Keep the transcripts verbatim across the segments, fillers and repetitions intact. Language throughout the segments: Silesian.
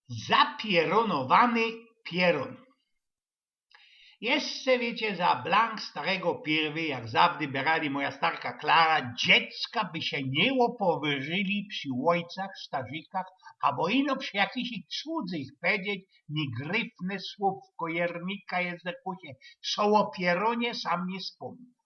Zapierōnowany pierōn. Jeszcze, wiycie, za blank starego Pirwy, jak zawdy bierali moja starka Klara, dziecka by sie niy ôpowyżyli przi ôjcach, starzikach, abo ino przi jakichś cudzych, pedzieć niygryfne słōwko, Jernika, Jezekusie, co ô pierōnie sam niy spōmnieć.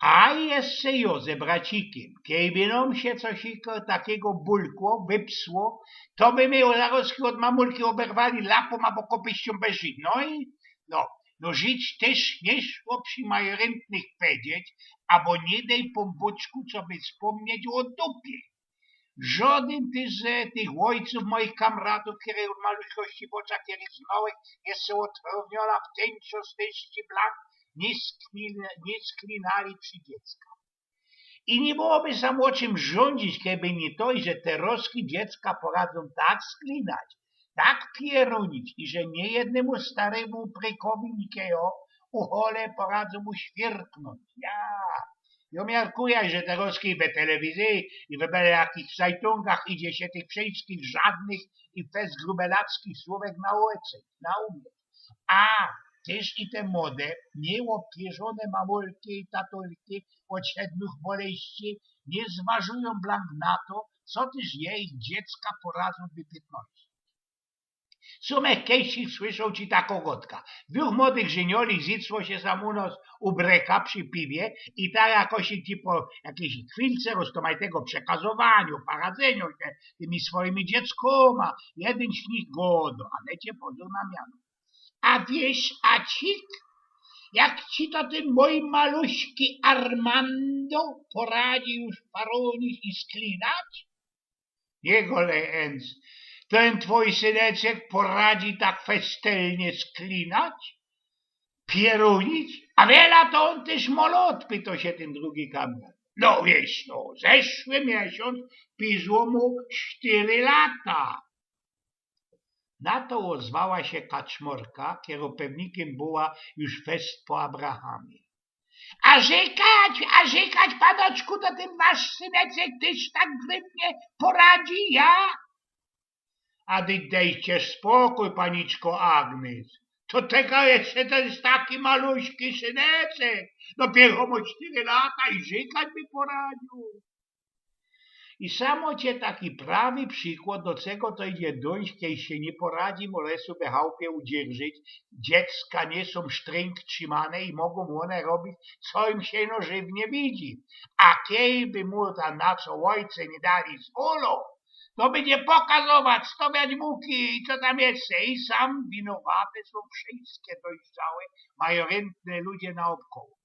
A jeszcze jo ze bracikiym, kejby nōm sie coś takigo bulkło, wypsło, to by mie zarozki ôd mamulki ôberwali lapōm abo kopyściōm bez żyć. No i, no, no żyć tyż niy szło przi majoryntnych pedzieć, abo niy dej Pōnbōczku, co by spōmnieć ô dupie. Żodyn tyż ze tych ôjcōw moich kamratōw, kerych ôd maluszkości w ôczach, kerych znŏłech, jeszcze ôd Frōniola w tyńczo styżki blank niy skli-, niy sklinali przi dziecka. I niy byłoby sam ô czym żōndzić, kejby niy to, że terŏzki dziecka poradzōm tak sklinać, tak pierōnić, iże niyjednymu starymu prykowi nikejo u hole poradzōm uświrknōńć. Ja, jo miarkuja, że terŏzki we telewizyji i we byle jakich sajtōngach idzie sie tych wszyjskich żadnych i fest grubelackich słōwek nauczyć, naumieć. A tyż i te młode, niy ôpierzōne mamulki i tatulki ôd siedmiōch boleści niy zważujōm blank na to, co tyż jejich dziecka poradzōm wypietnōńć. Sōm kejś słyszoł ci takõ godkã. Dwōch młodych żyniołych zjitło sie sam u nos u breka przi piwie i ta jakoś ci po jakiejś chwilce roztōmajtego przekazowaniŏ, poradzeniŏ sie tymi swojimi dzieckōma, jedyn z nich godo, a dejcie pozōr na miano. A wiysz, Acik, jak ci to tyn mōj maluśki Armando poradzi już pierōnić i sklinać? Niy godej, Ernst, tyn twōj syneczek poradzi tak festelnie sklinać, pierōnić? A wiela to ôn tyż mŏ lŏt? Pytoł sie tyn drugi kamrat. No wiysz, no, zeszły miesiōnz piszło mu sztyry lata. Na to ôzwała sie kaczmŏrka, kerŏ pewnikym była już fest po Abrahamie. A rzykać, a rzykać, panoczku, to tyn wasz syneczek tyż tak gryfnie poradzi, ja? A dy dejcie spokōj, paniczko Agnes. To tego jeszcze tyn taki maluśki syneczek. Dopiyro mŏ sztyry lata i rzykać by poradziōł. I sam cie taki prawy przikłŏd, do czego to idzie dōńść, kej sie niy poradzi, mole sobie chałpie udzierżyć, dziecka niy sōm sztrynk trzimane i mogōm ône robić, co im sie ino żywnie widzi. A kejby mu tam na co ôjce niy dali zwolōnu, to bydzie pokazować, stawiać muki i co tam jeszcze. I sam winowate sōm wszyjske dojrzałe, majoryntne ludzie naôbkoło.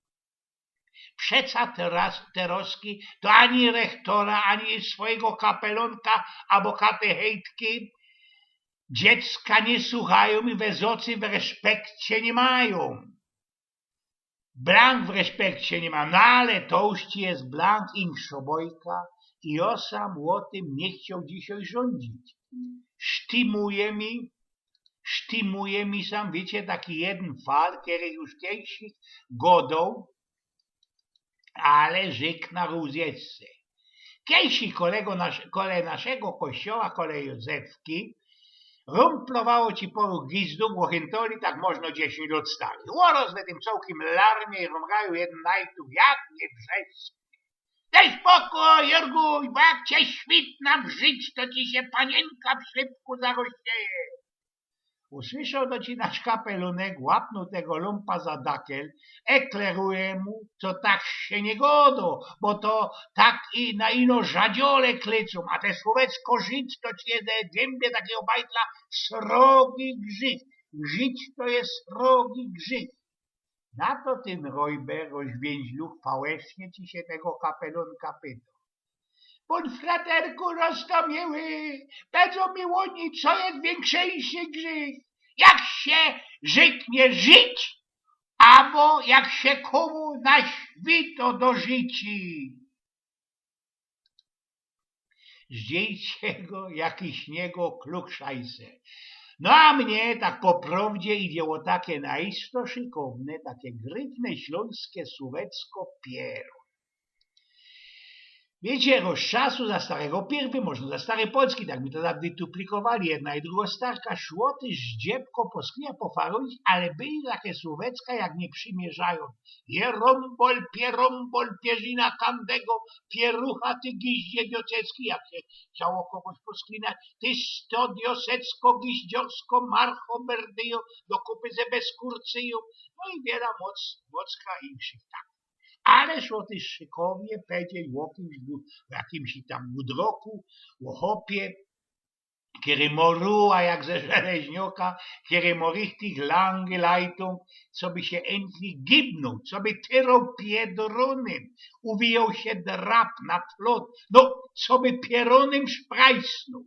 Przeca terŏz, terŏzki to ani rechtora, ani swojigo kapelōnka abo katechejtki dziecka niy suchajōm i we wzroku, we respekcie niy majōm. Blank w respekcie niy majōm, no ale to już ci je blank inkszŏ bojka i jo sam ô tym niy chcioł dzisiej żōndzić. Sztymuje mi, sztymuje mi sam, wiycie, taki jedyn fal, kery już kejś godoł, ale rzyknã rōz jeszcze. Kejś kole nasz-, kole naszego kościoła, kole Józefki, rumplowało ci paru gizdōw ô Hintoli, tak możno dziesiyńć lŏt stary. Ôroz we tym cołkim larmie i rumraju jedyn najtōw jak niy wrzeszczi: Dej spokōj, Jurguś, bo jak cie świt nawrzyć, to ci sie paniynka w ślipku zarozcieje. Usłyszoł to ci nasz kapelōnek, łapnōł tego lumpa za dakel, ekleruje mu, co tak sie niy godo, bo to tak i na ino żadziole klecōm, a te słōweczko żyć to ci je ze gymby takigo bajtla srogi grzych. Żyć to je srogi grzych. Na to tyn rojber, roźwiynźluch, fałesznie ci sie tego kapelōnka pytoł: Bōdź, fraterku, roztōmiyły, baro mi ôni, co je wiynkszyńszy grzych? Jak sie rzyknie żyć, abo jak sie kōmu na świt ôdrzuci? Zdziejcie go, jakiś niego klugszajser. No a mie tak po prowdzie idzie ô takie naisto szykowne, takie gryfne ślōnskie słōweczko pierōn. Wiycie, roz czasu za starego piyrwy, możno za starej Polski, tak mi to dawnyj tu plikowali, jedna i drugo starka, szło tyż dziebko po sklinach, po faruńsk, ale byli take słowecka, jak niy przimierzajōm. Pierōmbol, pierōmbol, pierzyna kandego, pierucha, ty giździe diocecki, jak sie chciało kogoś posklinać, ty sto diosecko, giździorsko, marcho, merdyjo, do kupy ze bezkurcyjo, no i wiela moc, mocka inkszych, tak. Ale szło tyż szykowie pedzieć ô kimś, ô jakimś tam gudroku, ô chopie, kery mōr ruła jak ze żeleźnioka, kery mōr richtig lange Leitung, coby sie endlich gibnōł, coby tyroł piedrōnym, uwijoł sie drap na plot, no, coby pierōnym szprajsnōł.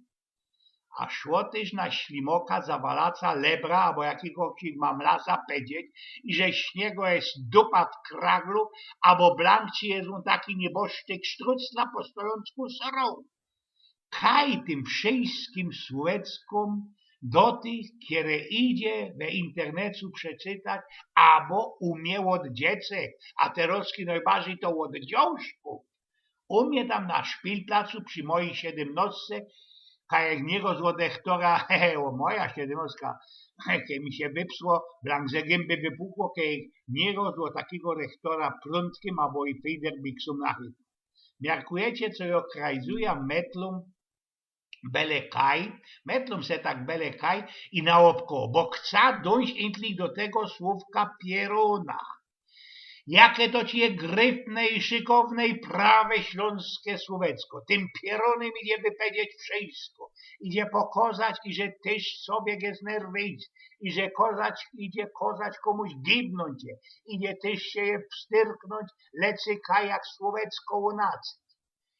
A szło tyż na ślimoka, zawalaca, lebra abo jakigoś mamlasa pedzieć, iże śniego je dupa w kraglu, abo blank ci je taki nieboszczyk sztruc na postojōncku sroł. Kaj tym wszyjskim słoweczkōm do tych, kere idzie we internecu przeczytać, abo u mie ôd dziecek, a terozki nojbardzij to ôd dziōnżkōw. U mie tam na szpilplacu przi mojij siedymnostce, kaj nieroz ôd rechtora, hehe, ô moja siedymnostka, kej mi sie wypsło, blank ze gymby wypukło, kej nieroz ôd takigo rechtora prōntkiym abo i fejderbiksōm nachytōm. Miarkujecie, co jo krajzuja, metlōm bele kaj, metlōm se tak bele kaj i naôbkoło, bo chca dōńś endlich do tego słowka pierōna. Jake to ci je gryfne i szykowne i prawe ślōnske słoweczko. Tym pierōnym idzie wypedzieć wszyjsko. Idzie pokazać, iże tyż sobie je znerwyjć, idzie kozać, idzie kozać kōmuś gibnōńć je, idzie tyż sie je wstyrknōńć, lecy kaj jak słoweczko ô nacyzm.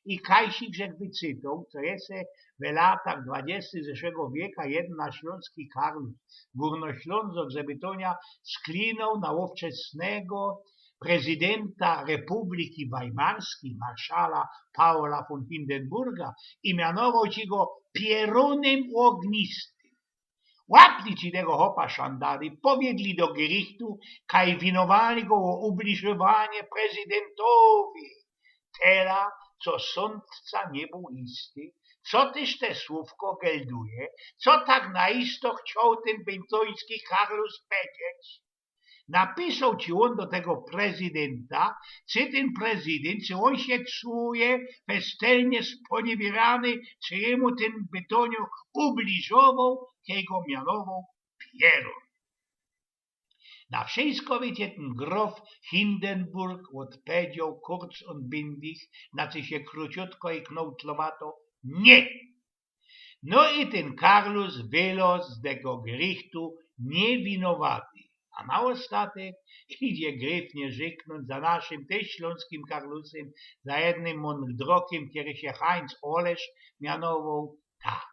I kajsik żech wyczytoł, co je se we latach dwadziestych zeszłego wieka jedyn nasz ślōnski karlus, gōrnoślōnzok ze Bytōnia, sklinoł na ôwczesnego prezydynta Republiki Weimarskij, marszala Paula von Hindenburga, i mianowoł ci go pierōnym ôgnistym. Łapli ci tego chopa szandary, powiedli do gerichtu, kaj winowali go ô ubliżowanie prezydyntowi. Tela, co sōndca niy bōł isty, co tyż te słōwko gelduje, co tak na isto chcioł tyn bytōński karlus pedzieć? Napisoł ci ôn do tego prezydynta, cy tyn prezydynt, cy ôn sie czuje festelnie sponiewierany, cy jymu tyn Bytōniok ubliżowoł, kej go mianowoł pierōn. Na wszyjsko, wiycie, tyn grof Hindenburg ôdpedzioł kurz un byndig, znaczy sie krōciutko i knotlowato: niy! No i tyn karlus wyloz z tego gerichtu niywinowaty. A na ôstatek idzie gryfnie rzyknōńć za naszym tyż ślōnskim karlusym, za jednym mōndrokym, kery sie Hańc Olesz mianowoł, tak: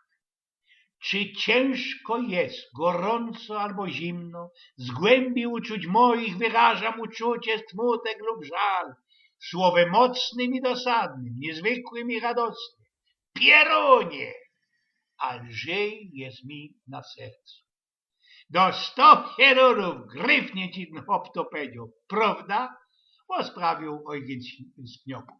Czy ciynżko je, gorōnco abo zimno, z głymbi uczuć moich wyrażam uczucie, smutek lub żal, słowym mocnym i dosadnym, niyzwykłym i radosnym? Pierōnie! A lżyj je mi na sercu. Do sto pierōnōw, gryfnie ci tyn chop to pedzioł, prowda? Posprawiōł Ojgyn Spniopōł.